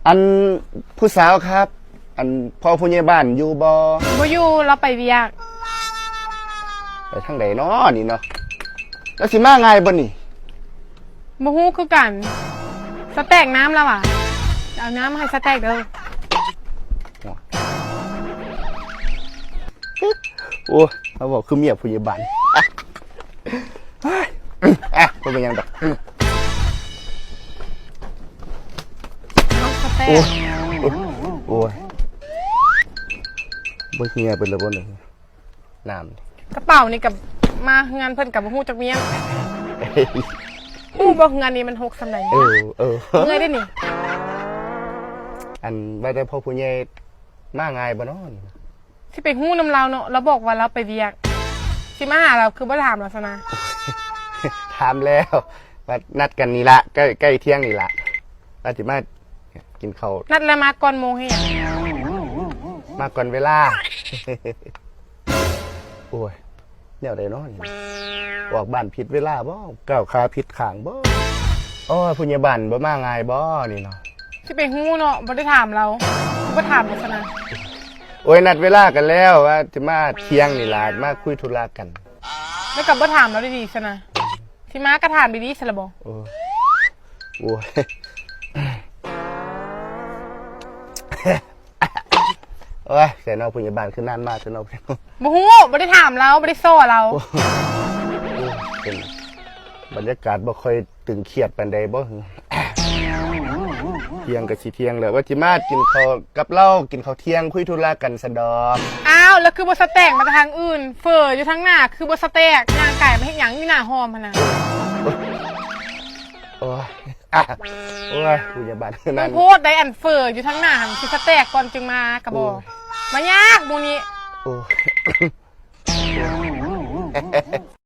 ອັນ ຜູ້ສາວຄັບ ອັນ ພໍ່ຜູ້ໃຫຍ່ບ້ານຢູ່ບໍ່? ບໍ່ຢູ່ ລາວໄປວຽກ. ໄປທາງໃດນໍນີ້ນໍ? ລາວຊິມາງ່າຍບໍ່ນີ້? ບໍ່ຮູ້ຄືກັນ. ສະແຕັກນ້ຳລາວຫວາ? ເອົານ້ຳໃຫ້ສະແຕັກເດີ. ໂອ້ຍ ມາເວົ້າຄືເມຍຜູ້ໃຫຍ່ບ້ານ. ບໍ່ເປັນຫຍັງດອກ. ໂອ້ຍ ໂອ້ຍ ບໍ່ເຫື່ອເບິດແລ້ວບໍ່ນີ້ ນ້ຳ. ກະເປົານີ້ກະມາເຮືອນເພິ່ນກະບໍ່ຮູ້ຈັກມ້ຽນ. ຮູ້ບໍ່ເຮືອນນີ້ມັນຮົກສ່ຳໃດ? ເອີ ເອີ ເມື່ອຍເດ້ນີ້. ອັນ ວ່າແຕ່ພໍ່ຜູ້ໃຫຍ່ມາງ່າຍບໍ່ນໍ? ຊິໄປຮູ້ນຳລາວເນາະ ລາວບອກວ່າລາວໄປວຽກ. ຊິມາຫາລາວຄືບໍ່ຖາມລາວຊັ້ນນະ? ຖາມແລ້ວ ວ່ານັດກັນນີ້ລະ ໃກ້ ໃກ້ທ່ຽງນີ້ລະ ວ່າຊິມາກິນເຂົ້າ. ນັດແລ້ວມາກ່ອນໂມງເຮັດຫຍັງ? ມາກ່ອນເວລາ. ໂອ້ຍ ແນວໃດເນາະນີ້? ອອກບ້ານຜິດເວລາບໍ່? ກ້າວຂາຜິດຂ້າງບໍ່? ໂອ້ຍ ຜູ້ໃຫຍ່ບ້ານບໍ່ມາງ່າຍບໍ່ນີ້ເນາະ? ຊິໄປຮູ້ເນາະ ບໍ່ໄດ້ຖາມລາວ ຄືບໍ່ຖາມລາວຊັ້ນນະ? ໂອ້ຍ ນັດເວລາກັນແລ້ວ ວ່າຊິມາທ່ຽງນີ້ລະ ມາຄຸຍທຸລະກັນ. ແລ້ວກໍບໍ່ຖາມລາວດີໆຊັ້ນນະ? ຊິມາກໍຖາມດີໆຊັ້ນລະບໍ່? ໂອ້ຍ ໂອ້ຍ ໂອ້ຍ ໃສ່ເນາະ ຜູ້ໃຫຍ່ບ້ານຄືນານມາແທ້ເນາະ. ບໍ່ຮູ້ ບໍ່ໄດ້ຖາມລາວ ບໍ່ໄດ້ສໍລາວ. ໂອ້ຍ ເປັນບັນຍາກາດບໍ່ຄ່ອຍຕຶງຄຽດປານໃດບໍ່? ທ່ຽງກໍຊິທ່ຽງແລ້ວ ວ່າຊິມາກິນເຂົ້າກັບລາວ ກິນເຂົ້າທ່ຽງ ຄຸຍທຸລະກັນຊັ້ນດອກ. ອ້າວ ແລ້ວຄືບໍ່ສະແຕັກມາແຕ່ທາງອື່ນ? ເຝີຢູ່ທາງໜ້າ ຄືບໍ່ສະແຕັກ? ຍ່າງກາຍມາເຮັດຫຍັງຢູ່ໜ້າຫ້ອມຫັ້ນນະ? ໂອ້ຍ ໂອ້ຍ ຜູ້ໃຫຍ່ບ້ານຄືນັ້ນ. ມັນໂພດໃດ ອັນເຝີຢູ່ທາງໜ້າຫັ້ນ ຊິສະແຕັກກ່ອນຈຶ່ງມາກະບໍ່? ໂອ້ຍ ມາຍາກໝູ່ນີ້. ໂອ້ຍ.